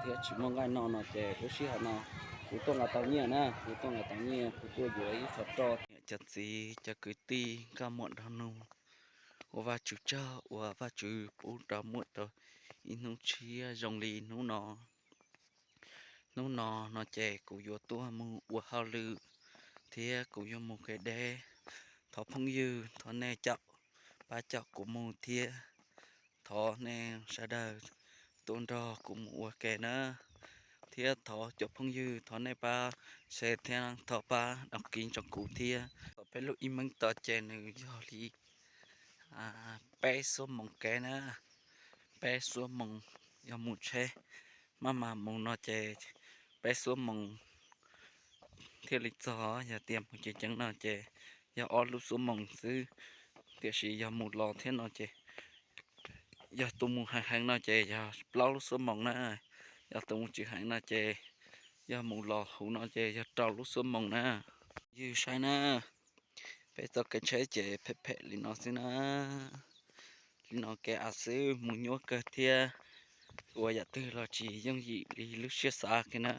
thiab tsis muaj nqaij noj no ces lub sij hawm no kuv tuaj nqa tau nyiaj na, kuv tuaj nqa tau nyiaj kuv tuaj yuav ib qho roj. Cov txiv cov kwv tij nkauj muam nraug nus, ua Vajtswv tsaug uas Vajtswv pub rau muaj rau ib hnub tshiab zoo li hnub no. Hnub no no ces kuv yuav tuaj mus ua hauj lwm thiab kuv yuav mus kev deb. Thov phooj ywg thov nej caum, pab caum kuv mus thiab thov nej sawv daws tuaj nrog kuv mus ua ke na. Thiab thov cov phooj ywg thov nej pab share thiab thov pab đăng ký rau kuv thiab. Peb lub email tod ces nws yog li peb xuab moos kev na, peb xuab moos yog mus tsheb, maj mam mus no ces peb xuab moos thiaj li txog. Yog tias mus ceev ceev no ces yog ob lub xuab moos xwb, tiam sis yog mus los thiab no ces yog tus mus heev heev no ces yog plaub lub xuab moos na, yog tus mus tsis heev no ces yog mus los huv no ces yog rau lub xuab moos na. Ywg saib na, peb txoj kev tsheb ces phem phem li no xwb na. Li no kev av xwb mus nyuaj kawg thiab ua yam twg los tsis yooj yim li lub siab xav kiag na.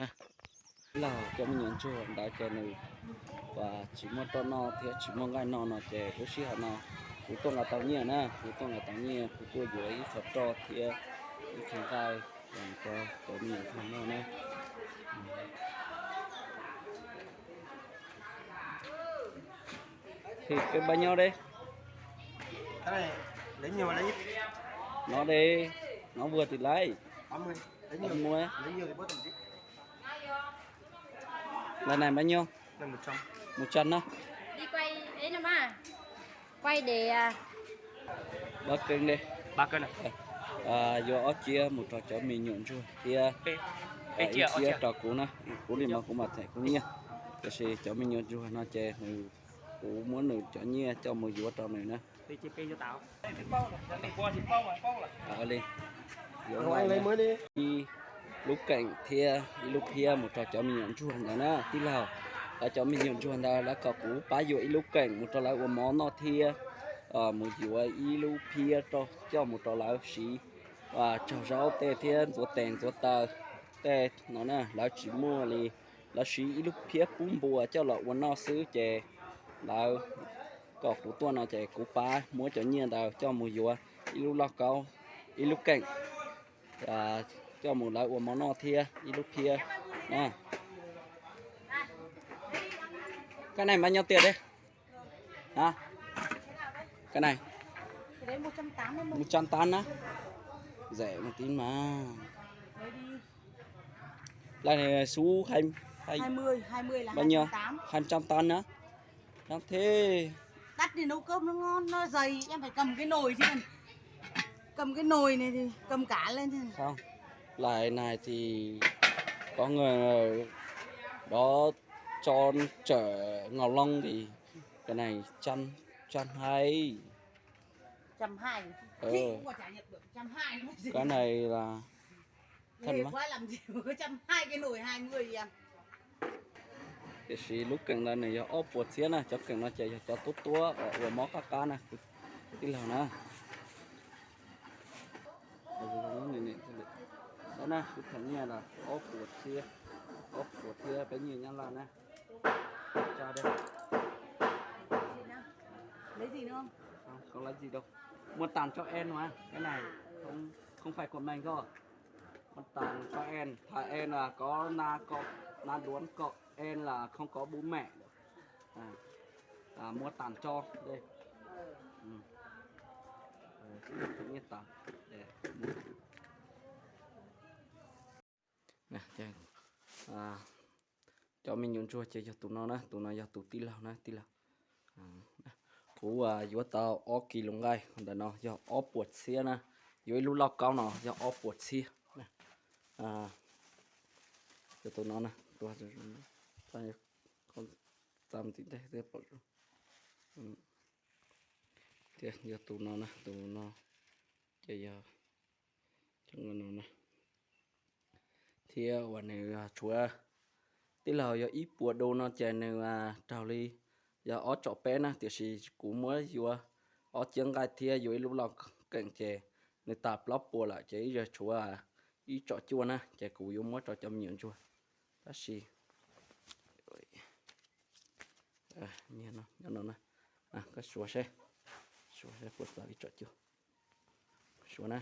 Los cov me nyuam ntsuag ntawd ces nws uas tsis muaj roj noj thiab tsis muaj nqaij noj no ces lub sij hawm no kuv tuaj nqa tau nyiaj na, kuv tuaj nqa tau nyiaj kuv tuaj yuav ib qho roj thiab ib qho nqaij rau cov me nyuam ntsuag noj na. Thì cái bao nhiêu đây? Cái này lấy nhiều mà lấy ít. Nó đây, nó vừa thì lấy. Tám mươi. Lấy nhiều, tám mươi. Lấy nhiều thì bớt một tí. Là này bao nhiêu? Này một trăm. Một trăm đó. Đi quay ấy nữa mà. Quay để à, ba cân đi. Ba cân à? Ờ. À, yuav ob ciab mus rau cov me nyuam ntsuag thiab, peb, peb ib ciab, ciab rau kuv na, kuv li mas kuv mam them kuv nyiaj. Tiam sis cov me nyuam ntsuag no ces nws, kuv muab nws cov nyiaj coj mus yuav rau nws na. Li, yuav ib lub keem thiab ib lub phiab mus rau cov me nyuam ntsuag ntawd na tij laug. Lawv cov me nyuam ntsuag ntawd lawv kom kuv pab yuav ib lub keem mus rau lawv ua mov noj thiab mus yuav ib lub phiab rau coj mus rau lawv siv tsaug zaub tej thiab ntxuav tes ntxuav taw tej no na. Lawv tsis muaj li, lawv siv ib lub phiab pub npua coj los ua noj xwb ces lawv kom kuv tuaj no ces kuv pab muab cov nyiaj ntawd coj mus yuav ib lub lauj kaub, ib lub keem, coj mus lawv ua mov noj thiab ib lub phiab na. Cái này bao nhiêu tiền đấy? Hả? Cái này một trăm tám mươi. Một trăm tám á. Rẻ một tí mà. Cái này số hai, hai, hai mươi, hai mươi là bao nhiêu? Hai trăm tám. Hai trăm tám nữa. Đắt thế. Đắt thì nấu cơm nó ngon, nó dày, em phải cầm cái nồi chứ. Cầm cái nồi này thì cầm cả lên chứ. Không. Loại này thì có người đó cho chở ngọc long thì cái này trăm, trăm hai. Trăm hai. Ừ. Chị cũng có trải nghiệm được trăm hai. Cái này là Thân mah. Tiam sis lub keem ntawd nws yog ob puas txhiab na, cov keem no ces yog cov tuab tuab uas ua mob qab qab na, tij laug na. Ntawd na, kuv tham nyiaj los ob puas txhiab, ob puas txhiab peb nyiaj Nyab Laj na. Tsa đây. Không, không lấy gì đâu. Mua tàn cho em mà. Cái này không, không phải của mình đâu. Mua tàn cho em. Thà em là có na cọ, na đuốn cọ, em là không có bố mẹ. À, à, mua tàn cho. Đây. Ừ. Ờ, cái này cũng như tàn. Để mua. Cov me nyuam ntsuag ces yog tus no na, tus no yog tus tij laug na, tij laug. Kuv yuav tau ob kis lus nqaij, ntawm no yog ob puas txhiab na, yuav ib lub lauj kaub no yog ob puas txhiab. Yog tus no na, tus, txam ntxiv ntej thiab pom, thiab yog tus no na, tus no ces yog no na. Thiab uas nws tshuav tij laug yog ib puas du no ces nws raug li yog ob tsom peb na, tiam sis kuv muab yuav ob ciab nqaij thiab yuav ib lub lauj keem ces nws tas plaub puas lawm ces ib zaug tshuav ib tsom cuaj na, ces kuv yuav muab rau cov me nyuam ntsuag. Tab sis, nyob no, koj suav seb, suav seb puas txog ib tsom cuaj. Suav na,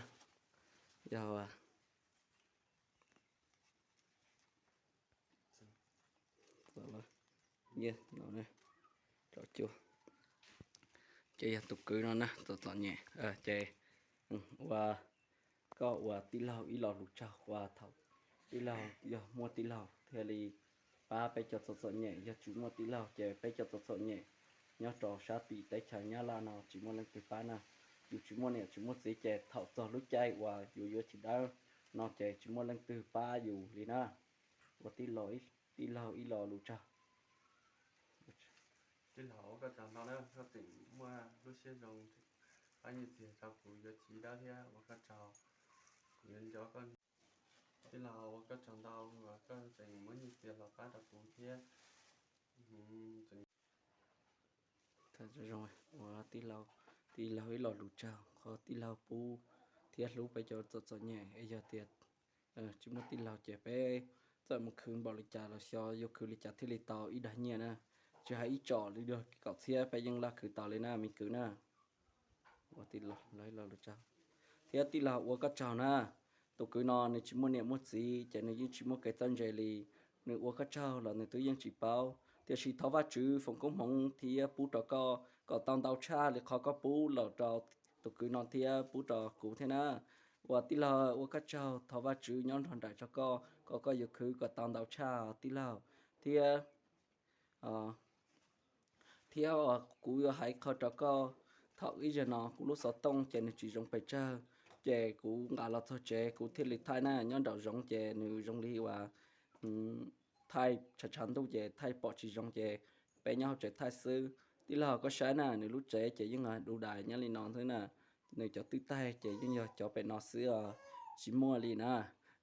yog txom cuaj, ces yog tus kwv no na, txom txom nyem, ces ua, koj ua tij laug ib lo lus tsaug ua thaum tij laug yog muaj tij laug thiaj li pab peb cov txom txom nyem, yog tsis muaj tij laug ces peb cov txom txom nyem nyob rau sab tim teb chaws Nyab Laj no tsis muaj leej twg pab na. Yus tsis muaj niam tsis muaj txiv ces thaum txog lub caij uas yus yuav tsis dawb no ces tsis muaj leej twg pab yus li na. Ua tij laug ib lo lus tsaug. Tij laug, ua koj tsaug ntau na, koj tseem muaj lub siab zoo pab nyiaj txiag rau kuv yuav txiv dawb thiab, ua koj tsaug. Kuv yuav nco koj. Tij laug, ua koj tsaug ntau uas koj tseem muab nyiaj txiag los pab rau kuv thiab. Ua tij laug ib lo lus tsaug qhov tij laug pub thiab hlub peb cov txom txom nyem, es yog tias tsis muaj tij laug ces peb txawm mus khwv npaum li cas los xyov yuav khwv li cas thiaj li tau ib dag nyiaj na. Tsis hais ib tsom li kaum txhiab peb yeej laj khwv tau li na me kwv na. Ua tij laug ib lo lus tsaug. Thiab tij laug ua koj tsaug na, tus kwv no nws tsis muaj niam muaj txiv ces nws yeej tsis muaj kev txawj ntse li. Nws ua koj tsaug los nws twb yeej tsis paub, tiam sis thov Vajtswv foom koob hmoov thiab pub rau koj kom tau ntau tshaj li qhov koj pub los rau tus kwv no thiab pub rau kuv thiab na. Ua tij laug ua koj tsaug, thov Vajtswv nyob nrog nraim rau koj kom koj yuav khwv kom tau ntau tshaj tij laug. Thiab thiab kuv yuav hais qhov rau koj, thaum ib zaug no kuv lub xov tooj ces nws tsis zoo pes tsawg, ces kuv nqa los txog tsev kuv thiaj li thaij na. Nyob nraum zoov ces nws zoo li uas thaij tshav tshav ntuj ces thaij pom tsis zoo ces peb nyob hauv tsev thaij xwb. Tij laug koj saib na, nws lub tsev ces yeej du dais nyob li no xwb na. Nws cov twj taig ces yeej yog cov pem no xwb os, tsis muaj li na.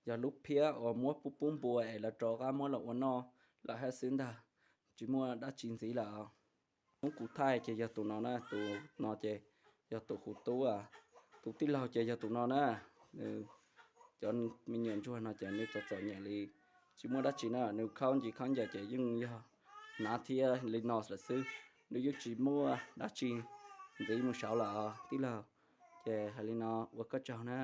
Yog lub phiab uas muab pub pub npua es lawv rov qab muab los ua noj lawm hab xwb ntag, tsis muaj dab tsi ntxiv lawm. Hnub kuv thaij ces yog tus no na, tus no ces yog tus hu tub, tus tij laug ces yog tus no na. Nws, cov me nyuam ntsuag no ces nws txom txom nyem li, tsis muaj dab tsi na, nws khaub nci khaub ncaws ces yeej yog hnav thiab li no lawm xwb, nws yeej tsis muaj dab tsi ntxiv mus saud lawm tij laug. Ces hais li no ua koj tsaug na.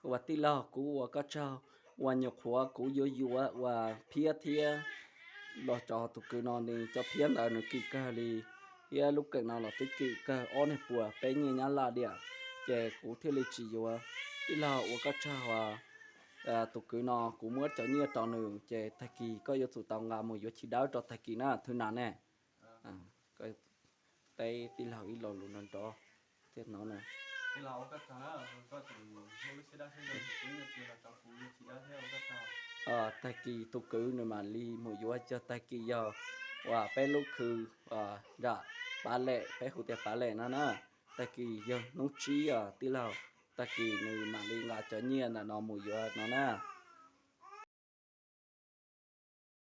Ua tij laug kuv ua koj tsaug, uas nyuam qhuav kuv yuav yuav ua phiab thiab los rau tus kwv no, nws cov phiab ntawd nws kim kawg li, thiab lub keem no los twb kim kawg ob niag puas peb nyiaj Nyab Laj diam, ces kuv thiaj li tsis yuav. Tij laug ua koj tsaug uas tus kwv no kuv muab cov nyiaj rau nws, ces tag kis koj yuav tsum tau nqa mus yuav chiv dawb rau tag kis na thwv nas ne. Teb tij laug ib lo lus nrov nrov thiab no na. Tag kis tus kwv nws mam li mus yuav, cog tag kis yog uas peb lub khw nram Pav Lem, peb hu tias Pav Lem no na. Tag kis yog hnub tsib os tij laug, tag kis nws mam li nqa cov nyiaj ntawm no mus yuav no na.